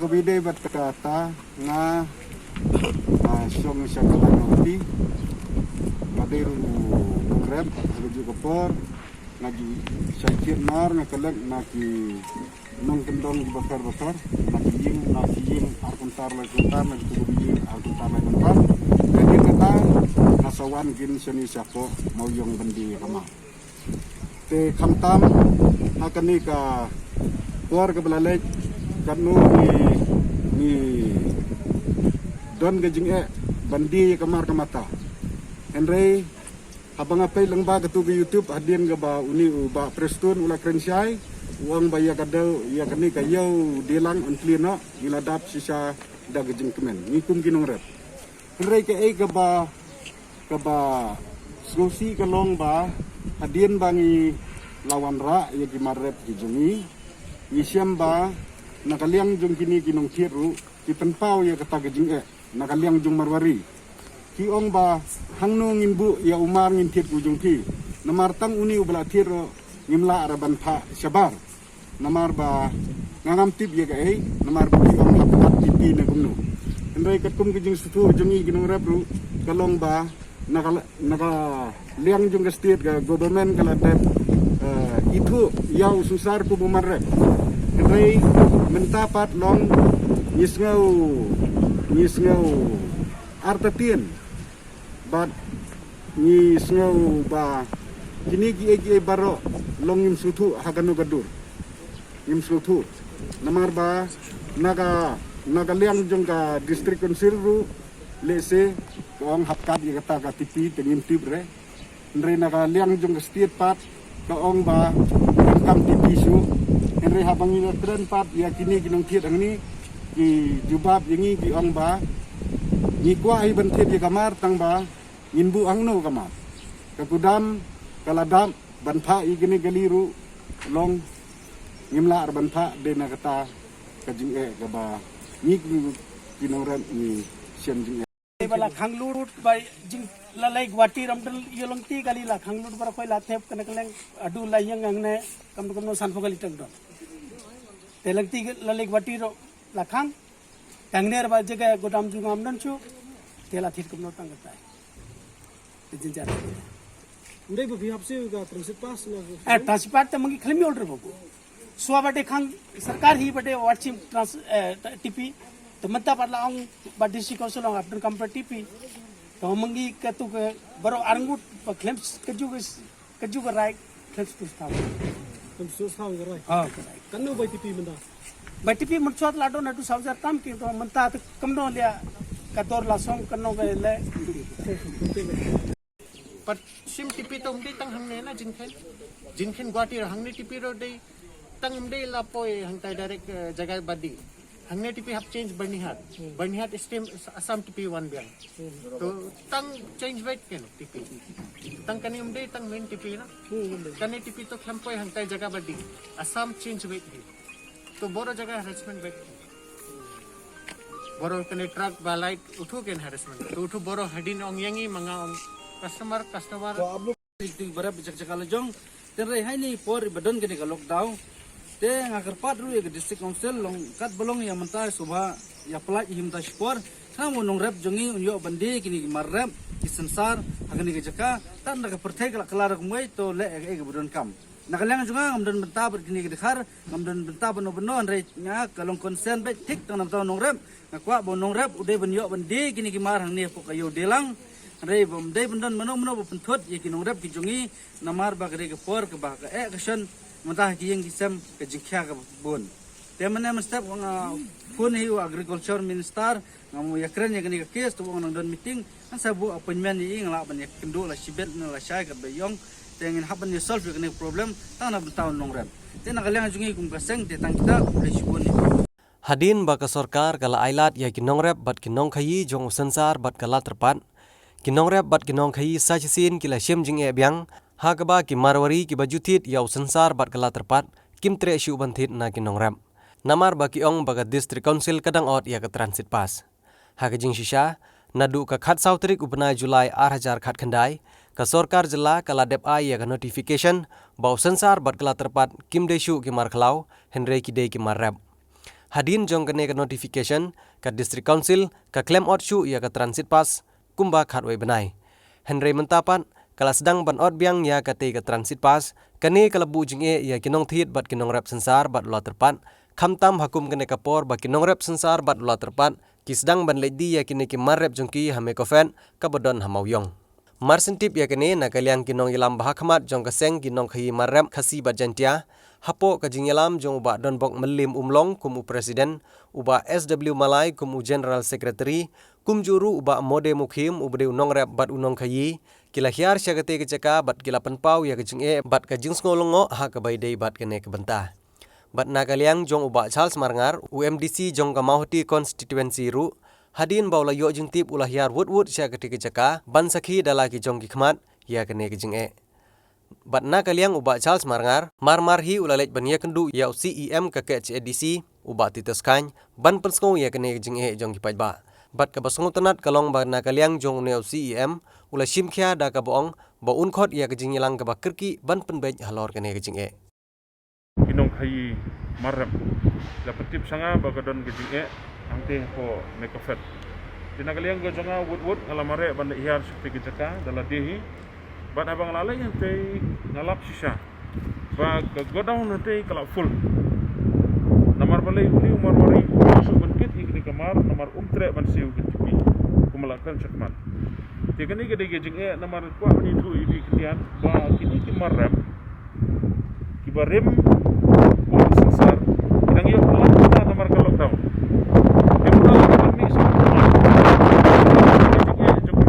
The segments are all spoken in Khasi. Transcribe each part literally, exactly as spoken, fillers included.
Ka bidei bad kata nga, ah, shong sha ka Lanawati. Ka dei ruh u nongrep ha ka juh ka por. Nga ju shah kit mar nga klet na ki nongkyndong kiba kher ba kher, na ki ïing, na ki ïing ar kyntar lai kyntar, na ki tubuh ïing ar kyntar lai kyntar. Ka dei kata nga sa wan kin shane shapoh Mawïong ban die ïa ka mar. Te khamtam ha kane ka por kaba la leit, katno ngi, ngi don ka jingeh ban die ïa ka mar ka mata. Hynrei haba nga peit lyngba katu ka YouTube hadien kaba une u Bah Prestone u la kren shai, u ong ba ïa ka dei, ïa kane ka ïew die lang un plie noh, ngi la dap shisha da ka jingkmen ngi kum ki nongrep. Hynrei kaei kaba, kaba sngewsih ka long ba hadien ba ngi la wanrah ïa ki mar rep ki jong ngi, ngi shem ba na ka liang jong kine ki nongthied ruh ki pynpaw ïa kata ka jingeh na ka liang jong Marwari. Ki ong ba hangno ngin buh ïa u mar ngin thied ka jong phi. Namar tang une uba la thied ruh ngim lah re ban phah shabar. Namar ba nga ngam tip ïa kaei, namar ba ki ong hap hap TP ne kumno. Hynrei katkum ka jingsngewthuh jong ngi ki nongrep ruh ka long ba na ka, na ka liang jong ka state ka government ka la dep, eh, ithuh ïa u synsar kum u mar rep. Hynrei mynta pat long ngi sngew, ngi sngew artatien bad ngi sngew ba kine kiei kiei baroh long ngim sngewthuh ha kano ka dur. Ngim sngewthuh. Namar ba na ka, na ka liang jong ka District Council ruh lehse ka ong hap kat ïa kata ka TP te ngim tip re. Hynrei na ka liang jong ka state pat ka ong ba kam TP shuh. Hynrei haba ngi la kren pat ïa kine ki nongthied hangne ki jubab ïa ngi ki ong ba ngi kwah hi ban thied ïa ka mar tang ba ngin buh hangno ka mar. Ka kudam ka la dap ban phah ïa kine ka kali ruh long ngim lah re ban phah dei na kata ka jingeh kaba ngi ki, ki nongrep ngi shem jingeh. Ba la khang lut ba jing la leit Guwahati ram dal ïa longti kali la khang lut ba ra koi la thep kane ka leng adu la ïeng hangne kam kam no san phew kali tang don. Te longti la leit Guwahati ro la khang. Tang ner ba jaka godam jong nga ym don shuh. Te la thied kumno tang katai. Te jynjar. Ym dei ba phi hap siew ka transit pass na. Eh, transit pass te ma ngi khlem ïoh re babu. Shuwa ba dei khang sorkar hi ba dei wat shim trans, eh, TP. Te mynta pat la ong ba District Council ong hap don kam ba TP. Te ma ngi katu ka baroh arngut ba khlem kajuh ka Kajuh ka rai, khlem sngewthuh. Khlem sngewthuh ka rai. Ah, ka rai. Kano bai TP mynta? Bai TP mynshwa la don haduh saw hajar tam ki to mynta te kumno leh ka dor la song kano ka leh. Pat shim TP to ym dei tang hangne na Jingkhein. Jingkhein Guwahati ruh hangne TP ruh dei tang ym dei la poi hangtai direct, eh, jaka Badi. Hangne TP hap change Byrnihat. Hmm. Byrnihat stem Assam TP wan biang. Hmm. To tang change beit kane TP. Tang kane ym dei tang main TP na. Hmm, ym dei. Kane TP to khlem poi hangtai jaka Badi. Assam change beit hi. To boro jaka harassment beit. Boro kane truck ba light uthu ken harassment. To uthu boro hadien ong ïa ngi ma nga ong customer, customer. Ti ba rep jaka jaka la jong. Tynrai ha ine i por iba don kane ka lockdown. Te nga kyrpad ruh ïa ka District Council long katba long ïa mynta sngewbha ïa pynlait ïa hi mynta shipor. Khnang ba u nongrep jong ngi un ïoh ban die kine ki mar rep, ki synsar ha kane ka jaka. Tad na ka pyrthei ka la kylla da kumwei to leh ïa kaei kaba donkam. Na ka liang jong nga ngam don bynta bad kine ki dkhar, ngam don bynta bad no bad no, hynrei nga ka long concern beit thik tang na bynta u nongrep. Nga kwah ba u nongrep u dei ban ïoh ban die kine ki mar hangne hapoh ka ïew die lang. Hynrei ba ym dei ban don mano mano ba pynthut ïa ki nongrep ki jong ngi namar ba ka dei ka por kaba ka eh ka shon mynta ha ki ïing ki sem ka jingkhia kaba bun. Te mynne mynstep nga phone hi u Agriculture Minister, ngam ïakren ïa kane ka case, te u ong nang don meeting, ngan sa buh appointment ïa i, nga lah ban ïakynduh la shibit ne la shai katba i ong. Te ngin hap ban ïa solve ïa kane ka problem tang na bynta u nongrep. Te na ka liang jong ngi kum ka seng te tang kita, khublei shibun ïa. Hadien ba ka sorkar ka la ailad ïa ki nongrep bad ki nongkhaïi jong u synsar bad ka Ladrpat, ki nongrep bad ki nongkhaïi sa shisien ki la shim jingeh biang, ha kaba ki Marwari kiba ju thied ïa u synsar bad ka Ladrpat kim treh shuh ban thied na ki nongrep. Namar ba ki ong ba ka District Council ka dang ot ïa ka transit pass. Ha ka jingshisha, naduh ka khatsaw tarik u bnai July ar hajar khatkhyndai, ka sorkar jylla ka la dep ai ïa ka notification ba u synsar bad ka Ladrpat kim dei shuh ki mar khlaw, hynrei ki dei ki mar rep. Hadien jong kane ka notification, ka District Council ka khlem ot shuh ïa ka Transit Pass kumba khatwei bnai. Hynrei mynta pat ka la sdang ban ot biang ïa kata ka Transit Pass. Kane ka la buh jingeh ïa ki nongthied bad ki nongrep synsar bad u la tyrpad, khamtam ha kum kane ka por ba ki nongrep synsar bad u la tyrpad ki sdang ban leit die ïa kine ki mar rep jong ki ha Mekofed kaba don ha Mawïong. Mar shen tip ïa kane, na ka liang ki nongïalam ba ha khmat jong ka seng ki nongkhaïi mar rep Khasi bad Jaintia, hapoh ka jingïalam jong u Bah Donbok Mylliem Umlong kum u President, u Bah S W Malai kum u General Secretary, kumjuh ruh u Bah Mode Mukhim uba dei u nongrep bad u nongkhaïi, ki la hiar sha kata ka jaka bad ki la pynpaw ïa ka jingeh bad ka jingsngew lyngngoh ha kaba ïadei bad kane ka bynta. Bad na ka liang jong u Bah Charles Marngar, u M D C jong ka Mawhati Constituency ruh, hadien ba u la ïoh jingtip u la hiar wut wut sha kata ka jaka ban sakhi da la ki jong ki khmat ïa kane ka jingeh. Bad na ka liang u Bah Charles Marngar, mar mar hi u la leit ban ïakynduh ïa u C E M ka K H A D C, u Bah Titus Chyne, ban pynsngew ïa kane ka jingeh jong ki paidbah. Bad kaba sngewtynnat ka long ba na ka liang jong une u C E M u la shim khia da kaba ong ba un khot ïa ka jingïalang kaba kyrkieh ban pynbeit halor kane ka jingeh. Ki nongkhaïi mar rep la pyntip sha nga ba ka don ka jingeh hangtei hapoh Mekofed. Te na ka liang ka jong nga wut wut nga la mareh ban leit hiar sha kata ka jaka da lade hi. Bad haba nga la leit hangtei nga lap shisha ba ka godown hangtei ka la full. Namar balei? Une u marwari um shu ban kit ïa kane ka mar namar um treh ban siew ka tipi kumba la kren shakhmat. Te kane ka dei ka jingeh namar kwah ban ïathuh ïa phi khyndiat ba kine ki mar rep kiba rim kum u synsar ki dang ïoh pynlong mynta namar ka lockdown. Te mynta la ka mih sha ka jingeh jong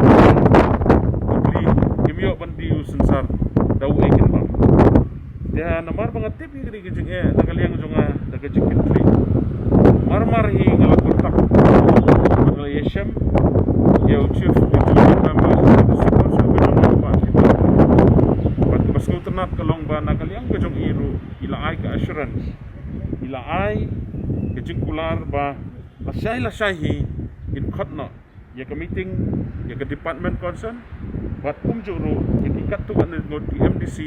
ki, kim ïoh ban die u synsar da uei kin bam. Te namar ba nga tip ïa kane ka jingeh na ka liang jong nga da ka jingkitkhlieh, mar mar hi nga la contact bad nga la ïashem ïa u chief executive member jong ka District Council ka jong nga, u Bah Tribal. Bad kaba sngewtynnat ka long ba na ka liang ka jong i ruh i la ai ka assurance, i la ai ka jingkular ba lashai lashai hi in khot noh ïa ka meeting ïa ka department concern bad kumjuh ruh ïa ki katto katne ngut ki M D C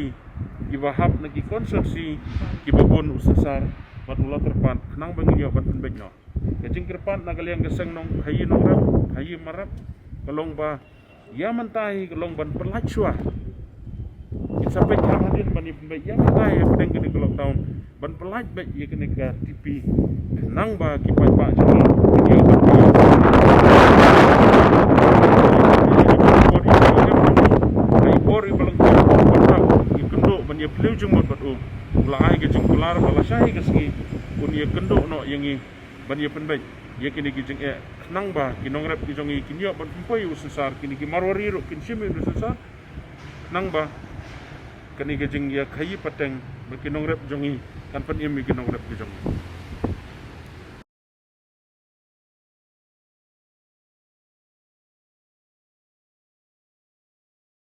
kiba hap na ki constituency kiba bun u synsar bad u la tyrpad khnang ba ngin ïoh ban pynbeit noh. Ka jingkyrpad na ka liang ka seng nongkhaïi nongrep, khaïi mar rep ka long ba ïa mynta hi ka long ban pynlait shuwa. Ngin sa peit kham hadien ban ïa pynbeit ïa mynta hi hapdeng kane ka lockdown ban pynlait beit ïa kane ka tipi khnang ba ki paidbah jong ngi kin ïoh ban die. Ka i por i ba la kynduh ban ïa pynliew jingmut bad u, u la ai ka jingkular ba lashai ka sngi un ïa kynduh noh ïa ngi ban ïa pynbeit ïa kine ki jingeh khnang ba ki nongrep ki jong ngi kin ïoh ban pynpoi u synsar, kine ki marwari ruh kin shim ïa u synsar, khnang ba kane ka jingïakhaïi pateng bad ki nongrep jong ngi kan pynim ïa ki nongrep ki jong ngi.